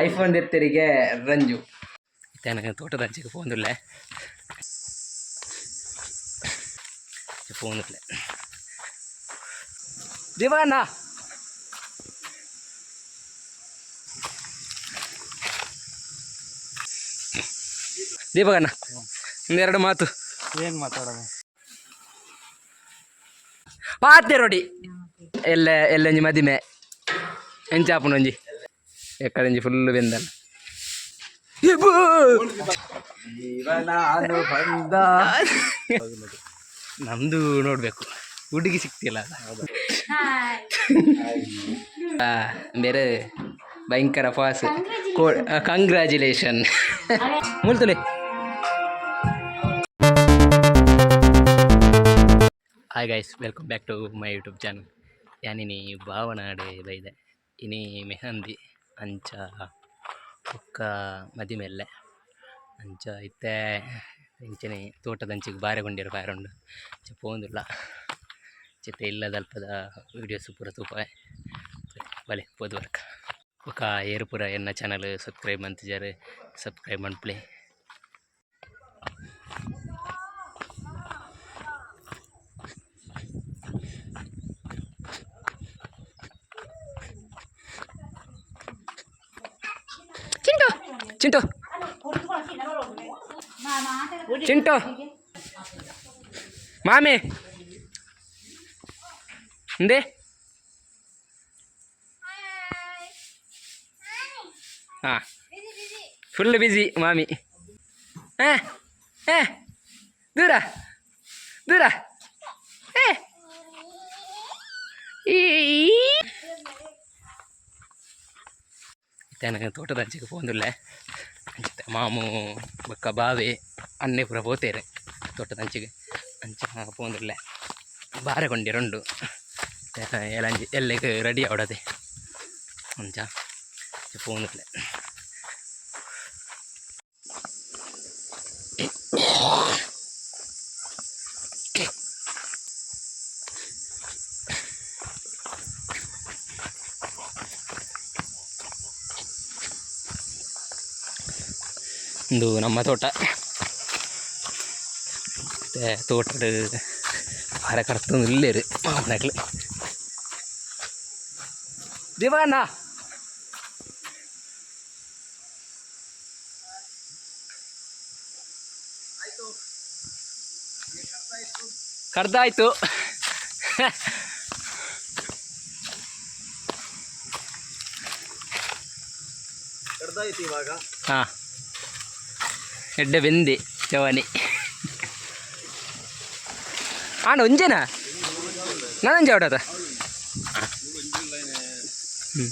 IPhone ದೆತ್ತೆರಿಗೆ Ranju. ಇತ್ತೆ ತೋಟದ ಅಂಚಿಗೆ ಪೋಂದುಲ್ಲೆ, ಪೋಂದುಲ್ಲೆ. ದೀಪಕಣ್ಣ, ದೀಪಕಣ್ಣ, ಒಂದೆರಡು ಮಾತು. ಏನು ಮಾತಾಡೋದು? ಪಾತೆ ರೋಡಿ ಎಲ್ಲ ಎಲ್ಲೊಂಜಿ ಮದಿಮೆ ಎಂಚಾಪುನೊಂಜಿ ಎಕ್ಕದಂಜಿ ಫುಲ್ ಬೆಂದಲ್ಲ. ನಾನು ಬಂದ. ನಮ್ದು ನೋಡ್ಬೇಕು, ಹುಡುಗಿ ಸಿಕ್ತಿಲ್ಲ. ಆ, ಬೇರೆ ಭಯಂಕರ ಫಾಸ್. ಕಂಗ್ರ್ಯಾಚುಲೇಷನ್ ಮುಲ್ತುಲೆ. Hi guys, welcome back to my YouTube channel. ಯಾನಿನಿ ಭಾವನಾಡೆ ಬೈದೆ. ಇನಿ ಮೆಹಂದಿ ಅಂಚ ಬೊಕ್ಕ ಮದಿಮೆಲ್ಲೆ ಅಂಚ. ಇತ್ತೆ ಇಂಚನೆ ತೋಟದಂಚಿಗೆ ಬಾರೆ ಕೊಂಡಿರ ಬಾರುಂಡು. ಅಂಚ ಪೋಂದುಲ್ಲ ಚಿತ್ತೆ ಇಲ್ಲದಲ್ಪದ ವೀಡಿಯೋಸ್ ಪೂರ ತೂಪವೆ. ಬಲೆ ಪೋದು ಬರ್ಕ. ಬೊಕ್ಕ ಏರು ಪೂರ ಎನ್ನ ಚಾನಲ್ ಸಬ್ಸ್ಕ್ರೈಬ್ ಮಂತಿಜಾರ್, ಸಬ್ಸ್ಕ್ರೈಬ್ ಮನ್ಪುಲೆ. ಚಿಂಟು, ಚಿಂಟು, ಚಿಂಟು, ಮಾಮಿ ಹಿಂದೆ. ಹಾಂ, ಫುಲ್ ಬಿಸಿ ಮಾಮಿ. ಹಾಂ ಹಾಂ, ದೂರ ದೂರ. ಏ ಈ ಇತ್ತೆ ತೋಟದ ಅಂಚಿಗೆ ಪೋಂದುಲ್ಲೆ. ಅಂಚಿತ್ತೆ ಮಾಮು ಬೊಕ್ಕ ಬಾವೆ ಅನ್ನೆ ಪೂರ ಪೋತೇರೆ ತೋಟದ ಅಂಚಿಗೆ. ಅಂಚ ಪೋಂದುಲ್ಲೆ. ಬಾರೆ ಕೊಂಡಿರುಂಡು ಏಲಂಜಿ ಎಲ್ಲೆಗ್ ರೆಡಿ ಆವಡದೆ. ಅಂಚ ಪೋಂದುಲ್ಲೆ. ಇಂದು ನಮ್ಮ ತೋಟ. ಮತ್ತೆ ತೋಟಡ್ ಬಾರೆ ಕಡ್ತೊಂದು ಇಲ್ಲೇರು ಮಾಮನಕ್ಲು. ದೀಪಣ್ಣ, ಕಡ್ದಾಯ್ತು. ಕಡ್ದಾಯ್ತು ಇವಾಗ. ಹಾಂ, ಎಡ್ಡೆ ಬೆಂದಿ ಚವನಿ ಆಂಡ ಒಂಜೇನಾ ನಾನೊಂಜಿ ಅವಡತ. ಹ್ಞೂ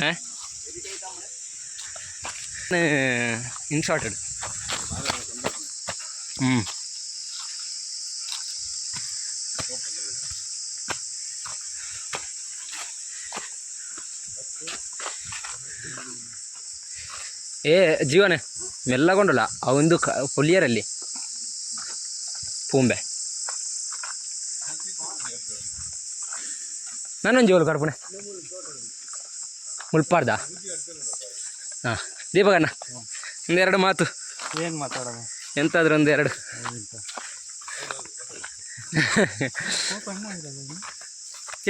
ಹಾಂ, ಇನ್ ಶಾರ್ಟೆಡ್. ಹ್ಞೂ ಏ ಜೀವನ ಮೆಲ್ಲಗೊಂಡಲ್ಲ ಅವಂದು ಕ ಪೊಲಿಯರಲ್ಲಿ ಪೂಂಬೆ. ನಾನೊಂದು ಜೋಲು ಕಡ್ಪುಣೆ ಮುಲ್ಪಾರ್ದ. ಹಾಂ ದೀಪಕಣ್ಣ, ಒಂದೆರಡು ಮಾತು. ಏನು ಮಾತಾಡೋದು? ಎಂತಾದ್ರೂ ಒಂದೆರಡು.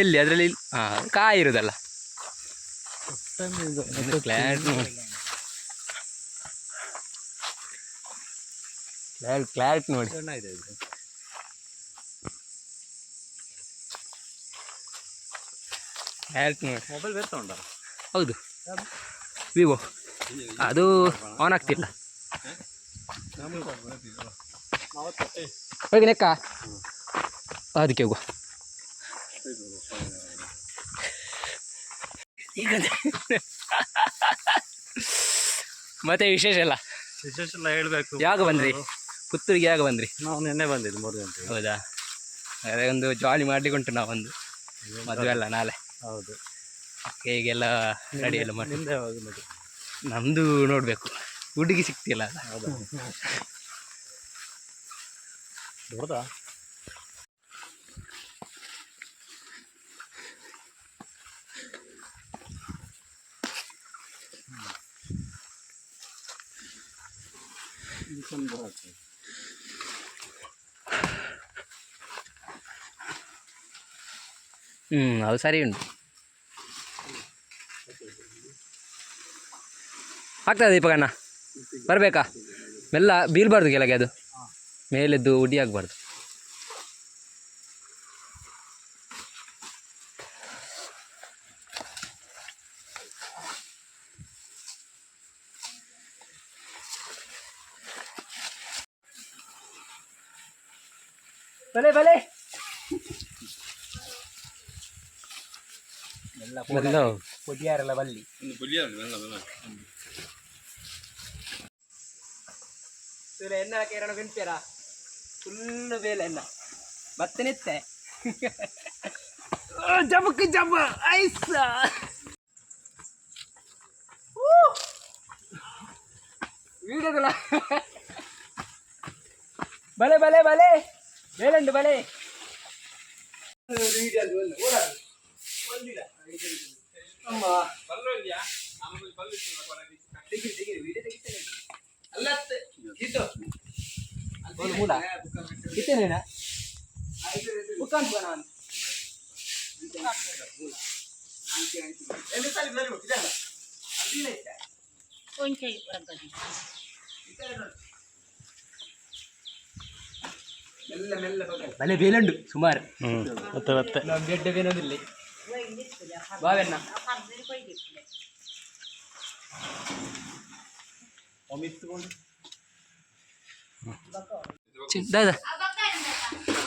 ಎಲ್ಲಿ ಅದರಲ್ಲಿ? ಹಾಂ, ಕಾಯಿ ಇರುದಲ್ಲ. ಕ್ಲಾರಿಟಿ ನೋಡಿ, ಕ್ಲಾರಿಟಿ ನೋಡಿ. ಚೆನ್ನಾಗಿದೆ ಇದು. ಕ್ಲಾರಿಟಿ ನೋಡಿ. ಮೊಬೈಲ್ ಬೇರೆ ತಗೊಂಡ? ಹೌದು, ವಿವೋ. ಅದು ಆನ್ ಆಗ್ತಿಲ್ಲ. ಹೋಗಿ ನೆಕ್ಕ ಅದಕ್ಕೆ ಹೋಗುವ ಈಗ. ಮತ್ತೆ ವಿಶೇಷ ಎಲ್ಲ? ವಿಶೇಷ ಎಲ್ಲ ಹೇಳ್ಬೇಕು. ಯಾವಾಗ ಬಂದ್ರಿ ಪುತ್ತೂರಿಗೆ? ಯಾವಾಗ ಬಂದ್ರಿ? ನಾವು ನಿನ್ನೆ ಬಂದಿದ್ದು, 3 ಗಂಟೆ. ಹೌದಾ? ಅದೇ ಒಂದು ಜಾಲಿ ಮಾಡ್ಲಿಕ್ಕೆ ಉಂಟು ನಾವೊಂದು. ಮದುವೆ ಅಲ್ಲ ನಾಳೆ? ಹೌದು. ಈಗೆಲ್ಲ ರೆಡಿ ಎಲ್ಲ ಮಾಡಿ. ನಿಮ್ದು ಯಾವಾಗ ಮದುವೆ? ನಮ್ಮದು ನೋಡಬೇಕು, ಹುಡುಗಿ ಸಿಕ್ತಿಲ್ಲ. ಹೌದಾ? ದೊಡ್ಡದಾ? ಹ್ಞೂ, ಅದು ಸರಿ ಉಂಟು. ಆಗ್ತದೆ ದೀಪಕಣ್ಣ, ಬರಬೇಕಾ? ಮೆಲ್ಲ ಬೀಳ್ಬಾರ್ದು ಕೆಳಗೆ, ಅದು ಮೇಲೆದ್ದು ಉಡಿ ಆಗಬಾರ್ದು. ಬಲೆ ಬಲೆ. ಮೆಲ್ಲ. ಪೊಡಿಯಾರಲ್ಲ ಬಲ್ಲಿ. ಎನ್ನ ಹಾಕಿರೋಣ ಬೆನ್ಪೇರ ಫುಲ್ಲು ಬೇಲೆ ಎನ್ನ ಬತ್ತನಿತ್ತೆ. ಜಬಕ್ ಜಬ ಐಸ. ವೀಡಿಯೋದಲ್ಲ. ಬಲೆ ಬಲೆ ಬಲೆ ಬೇಲಂಡು ಬಲೆ. ಮೂಲ ಇತ್ತೇನೇನ ನಾನು. ಬಲೆ ಬೇಲುಂಡು ಸುಮಾರು. ಹ್ಞೂ, ಮತ್ತೆ ಮತ್ತೆ. ನಮ್ಮ ಗೆಡ್ಡೆ ಬೇನೊಂದಿಲ್ಲ ಬಾವೆನ್ನ. ದಾದಾ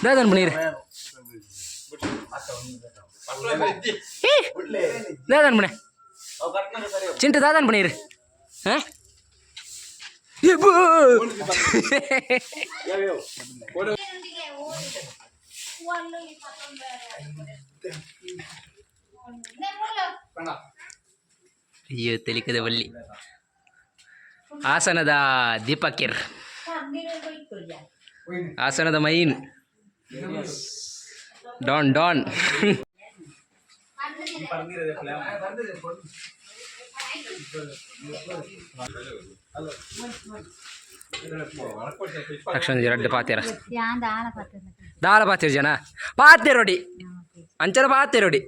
ದಾದಾ ನೀರು ದಾದಾ ಅನ್ಬಣೆ ಚಿಂಟು ದಾದಾ ಅನ್ಬಣೀರು. ಹಾಂ. ಅಯ್ಯೋ, ತೆಲಿಕದ ಬಲ್ಲಿ. ಹಾಸನದ ದೀಪಕಿರ್, ಹಾಸನದ ಮೈನ್ ಡಾನ್ ಡಾನ್. ಲಕ್ಷಣ ಎರಡು ಪಾತೇರ. ದಾಲ ಪಾತೇರು ಜನ ಪಾತೇರೊಡಿ ಅಂಚನ ಪಾತೇರೊಡಿ.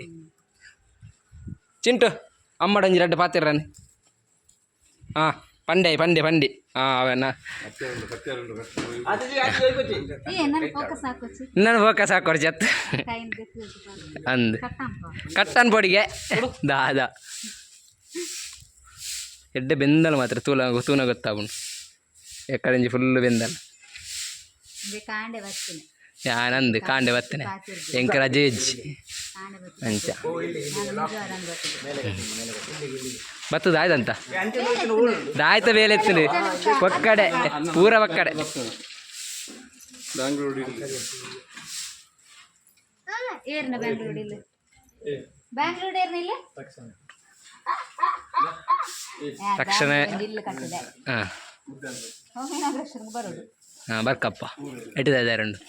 ಚಿಂಟು ಅಮ್ಮಡಂಜಿ ರಡ್ಡು ಪಾತೇರಾನೆ. ಹಾಂ, ಪಂಡೆ ಪಂಡೆ ಪಂಡಿ. ಹಾಂ, ಅವನ ನನ್ನ ಫೋಕಸ್ ಹಾಕೋರು ಜತ್ ಅಂದ್ ಕಟ್ಟನ್ ಪೊಡಿಗೆ ದಾದ ಎಡ್ಡೆ ಬೆಂದಲ ಮಾತ್ರ. ತೂಲ ತೂನ ಗೊತ್ತಾಗುಂಡು ಎಕ್ಕಡೆಂಜಿ ಫುಲ್ ಬೆಂದಲ. ಯಾನಂದು ಕಾಂಡೆ ಬತ್ತನೆ, ಎಂಕ ರಜೆ ಇಜ್ಜಿ. ಅಂಚ ಬತ್ತದ ಆಯ್ತಂತ ದಾಯ್ತ ಬೇಲೆ ಎತ್ತುಂಡು ಒಕ್ಕಡೆ ಪೂರ ಒಕ್ಕಡೆ. ಏರ್ನ ಬ್ಯಾಂಗ್ಳೂರ್ ಇಲ್ಲ, ಬ್ಯಾಂಗ್ಳೂರ್ ಏರ್ನ ಇಲ್ಲ. ತಕ್ಷಣ. ಇಲ್ಲ ಕಟ್ಟದೆ. ಹಾಂ. ಹೋಗಿ ಬರೋದು. ಹಾಂ, ಬರ್ಕಪ್ಪ ಎಟ್ಟಿದೆ ಎರಡು.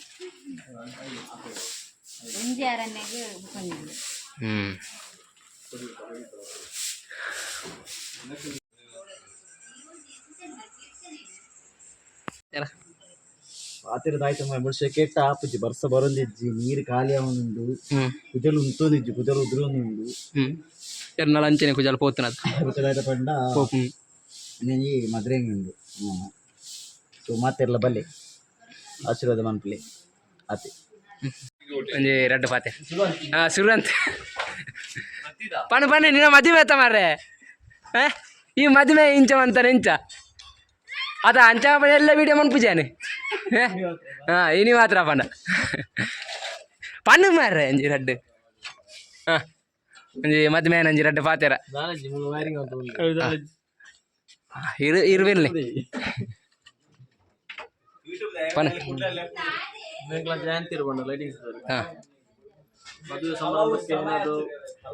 ಒಂಜಿ ಅರಣ್ಯಗೆ ಬಂದಿದ್ವಿ. ಹ್ಞೂ. ಆತಿರದಾಯ್ತು ಮುಳ್ಸೆ ಕೆಟ್ಟ ಆಪುಜಿ, ಬರ್ಸ ಬರೊಂದಿಜ್ಜಿ, ನೀರು ಖಾಲಿ ಅವನುಂಡು. ಹ್ಞೂ. ಕುಜಲು ಉಂತೊಂದಿಜ್ಜಿ, ಕುಜಲು ಉದ್ರೊಂದುಂಡು. ಹ್ಞೂ, ಎರ್ನಾಳ ಅಂಚನೆ ಕುಜಲ್ ಪೋತನದು. ಕುಜಲಾಯ್ತ ಪಂಡ. ಪೋಪು. ಒಂಜಿ ಮದ್ರೆಂಗ್ ಉಂಡು. ಸೊ ಮಾತೆರ್ಲ ಬಲ್ಲೆ, ಆಶೀರ್ವಾದ ಮನ್ಪುಲೆ ಆತೆ. ಒಂಜಿ ರಡ್ಡು ಪಾತೆ. ಹಾಂ, ಶುರು ಅಂತ ಪಣ ಪಣ. ನಿನ್ನ ಮದುವೆ ಆತ ಮಾರ್ರೆ. ಆ? ಈ ಮದುವೆ ಇಂಚ ಅಂತಾನೆ ಇಂಚ ಅದ ಅಂಚ ಎಲ್ಲ ವೀಡಿಯೋ ಮನ್ಪುಜಾನೆ. ಹಾಂ, ಇನಿ ಮಾತ್ರ ಪಂಡ ಪಣ್ಣು ಮಾರ್ರೆ. ಒಂಜಿ ರಡ್ಡು. ಹಾಂ, ಒಂಜಿ ಮದುವೆ ಒಂಜಿ ರಡ್ಡು ಪಾತೆರ. ಇರು ಇರುವೆನ್ಲೆ ಪಣ. ಹಾಂ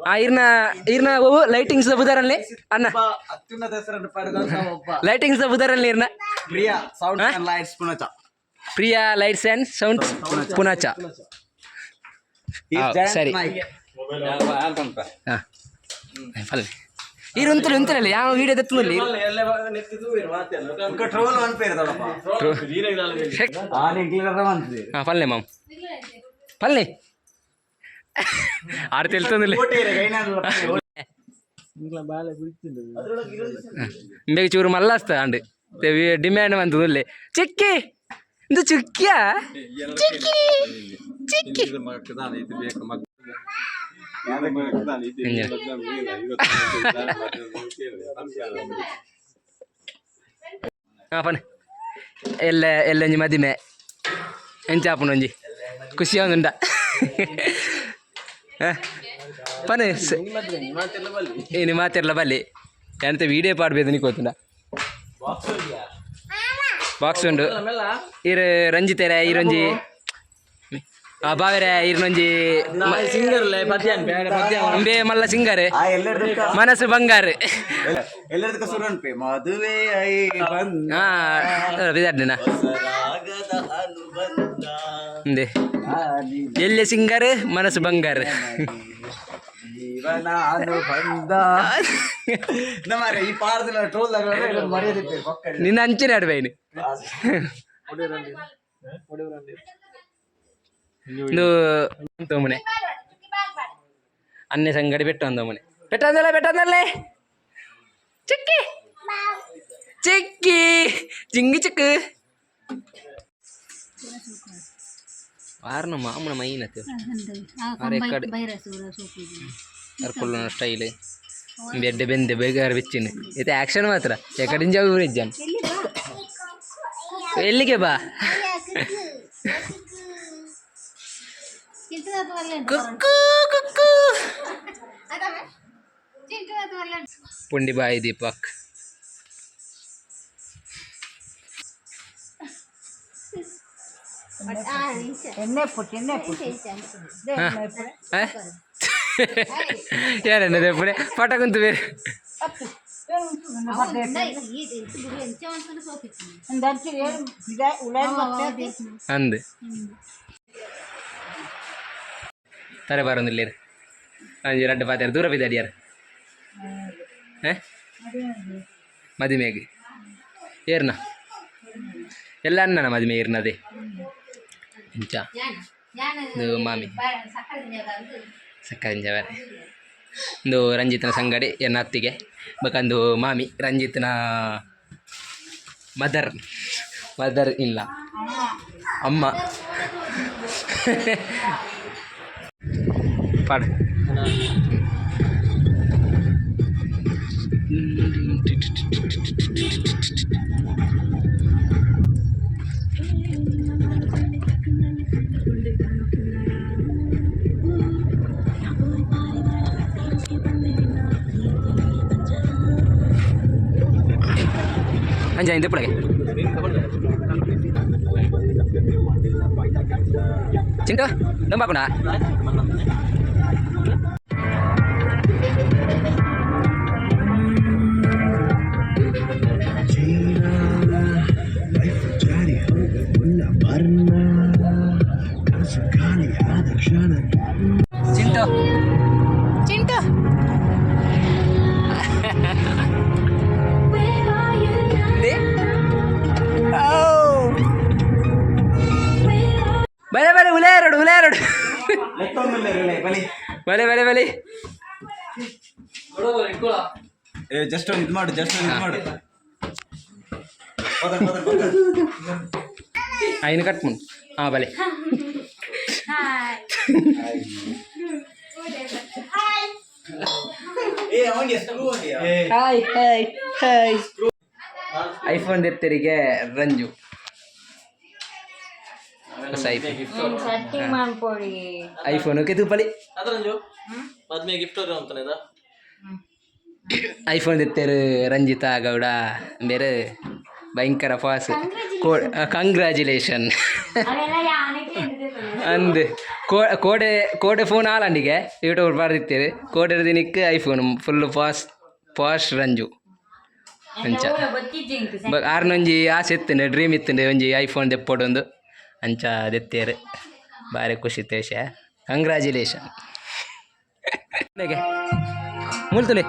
ಆ ಇರ್ನ ಇರ್ನ ಓ ಲೈಟಿಂಗ್ಸ್ ಬುದಾರಲ್ಲಿ ಅಣ್ಣ. ಅತ್ಯುನ್ನತ ಹೆಸರನ್ನು ಪಡೆದಂತ ಒಬ್ಬ. ಲೈಟಿಂಗ್ಸ್ ಬುದಾರಲ್ಲಿ ಇರ್ನ. Priya sound and lights Punacha. Priya lights and sounds Punacha. ಸರಿ. ಹಾಂ, ಪಲ್ಲೆ. ಈರು ಉಂತಲೆ ಉಂತಲಲ್ಲ ಯಾವ ವೀಡಿಯೋ ದೆತ್ತುನಲ್ಲಿ. ಟ್ರೋಲ್ ಅನ್ಪೇರು ದೊಡಪ್ಪ. ಹಾ, ಪಲ್ಲೆ ಮಾಮ್, ಪಲ್ಲೆ ಆರು ತೆಲ್ತೊಂದಿಲ್ಲ. ಬೇಗ ಚೂರು ಮಲ್ಲಾಸ್ತ ಅಂಡ್ ಡಿಮ್ಯಾಂಡ್ ಬಂತದಲ್ಲೇ. ಚಿಕ್ಕಿ, ಇದು ಚುಕ್ಕಿಯಾ? ಚಿಕ್ಕಿ ಚಿಕ್ಕಿ. ಹಾಂ, ಪನ್ ಎಲ್ಲ ಎಲ್ಲ ಒಂಜಿ ಮದಿಮೆ ಎಂಚ ಆಪುಂಡು? ಒಂಜಿ ಖುಷಿ ಆವೊಂದುಂಡ? ಪನ್ ಏನು ಮಾತೆರ್ಲ ಬಲ್ಲಿ ಎಂತ ವೀಡಿಯೋ ಪಾಡ್ಬೇಕು ನಿಕೋತುಂಡ. ಬಾಕ್ಸ್ ಉಂಡು. ಇರು ರಂಜಿತೆರೆ ಇರೊಂಜಿ ಆ ಬಾವೆರೆ ಇರ್ನೊಂಜಿ ಉಂಬೆ ಮಲ್ಲ ಸಿಂಗರ್, ಮನಸ್ಸು ಬಂಗಾರ. ಎಲ್ಲದಕ್ಕ ಸುರು ಅನ್ಪೆ ಮದುವೆ I ಬಂದ ಹಾ, ಬಿದಾಡ್ನ ರಾಗದ ಅನುಬಂಧ. ಉಂದೆ ಎಲ್ಲೆ ಸಿಂಗರ್, ಮನಸ್ಸು ಬಂಗಾರ. ಜೀವನ ಅನುಬಂಧ. ನಮ್ಮ ಈ ಪಾರದಿಲ್ಲ ಟ್ರೋಲ್ ಮರ್ಯಾದೆ ಪಕ್ಕ. ನಿನ್ನ ಅಂಚಿನ ಆಡ್ಬೈನಿ. ಇದು ತೋಮನೆ ಅನ್ನೆ ಸಂಗಡಿ ಬೆಟ್ಟ ಅಂದಮ್ಮನೆ ಬೆಟ್ಟ ಅಂದಲ್ಲ, ಬೆಟ್ಟ ಅಂದಲ್ಲೇ. ಚಿಕ್ಕಿ ಚಿಕ್ಕಿ ಜಿಂಗಿ ಚಿಕ್ಕ ವಾರನ ಮಾಮನ ಮೈನತ್. ಅರೆ ಕಡೆ. ಅರ್ಕೊಳ್ಳೋಣ ಸ್ಟೈಲ್ ಬೆಡ್ಡೆ ಬೆಂದೆ ಬೇಗಾರ ಬೆಚ್ಚಿನ ಇದು ಆಕ್ಷನ್ ಮಾತ್ರ. ಎಕಡಿಂಜ ಊರಿಜ್ಜಾನ್ ಎಲ್ಲಿಗೆ ಬಾ. ಕುಕ್ಕು ಕುಕ್ಕು. ಪುಂಡಿ ಬಾಯಿ ದೀಪಕ್. ಯಾರನ್ನ ಪುಣೆ ಪಟ ಕುಂತು ಬೇರೆ. ಅಂದ್ ತರೆ ಬಾರೊಂದಿಲ್ಲ. ಅಂಜಿ ರಡ್ಡು ಪಾತೆರ ದೂರ ಬಿದ್ದಾಡಿಯಾರ ಮದಿಮೆಗೆ ಏರ್ನ ಎಲ್ಲ ಅನ್ನನ ಮದಿಮೆ ಏರ್ನದೇ ಇಂಚ. ಇದು ಮಾಮಿ ಸಕ್ಕರಿಂಜವರೆ. ಒಂದು ರಂಜಿತ್ನ ಸಂಗಡಿ, ಎನ್ನ ಅತ್ತಿಗೆ ಬಕಂದು ಮಾಮಿ, ರಂಜಿತ್ನ ಮದರ್, ಮದರ್ ಇಲ್ಲ ಅಮ್ಮ. ಪಾಡು. ಅಂಜ ಇಂದ ಪುಳಗೆ ಚಿಂಟು ದಂಬಾಕುಂಡ. ಚಿಂಟು ಚಿಂಟು. ಬಲೆ ಬಲೆ, ಉಲೇರಡು ಉಲೇರಡು. ಬಲೆ ಬಲೆ ಬಲೆ. ಏ, ಜಸ್ಟ್ ಒಂದು ಇದು ಮಾಡು, ಜಸ್ಟ್ ಒಂದು ಇದು ಮಾಡು. ಐನು ಕಟ್ ಮುನ್. ಹಾಂ, ಬಲೆ. ಏ, ಅವನಿಗೆ screw. Hi hi hi. IPhone ದೆತ್ತರಿಗೆ Ranju ಹೊಸ ಐಫೋನ್. ಐಫೋನ್ ತುಪ್ಪಲಿ. ಮದ್ಮೆ ಗಿಫ್ಟ್ ಅಂತಾನೆ. ಐಫೋನ್ ದೆತ್ತೇರು ರಂಜಿತಾ ಗೌಡ ಬೇರೆ ಭಯಂಕರ ಫಾಸ್. ಕಂಗ್ರ್ಯಾಚುಲೇಷನ್ ಅಂದ್ ಕೋಡೆ ಕೋಡೆ ಫೋನ್ ಆಲಂಡಿಗೆ ಯೂಟ್ಯೂಬ್ ಪಾಡ್ದಿತ್ತೇರು. ಕೋಡೆ ದಿನಕ್ಕೆ iPhone full fast fast Ranju ಅಂಚ. ಆರ್ನೊಂಜಿ ಆಸೆ ಇತ್ತುಂಡು, ಡ್ರೀಮ್ ಇತ್ತುಂಡು, ಒಂಜಿ ಐಫೋನ್ ದೆಪ್ಪೊಡೊಂದು. ಅಂಚ ದೆತ್ತೇರು. ಬಾರಿ ಖುಷಿ ವಿಷಯ. ಕಂಗ್ರ್ಯಾಚುಲೇಷನ್. ಮುಲ್ತುಲೆ.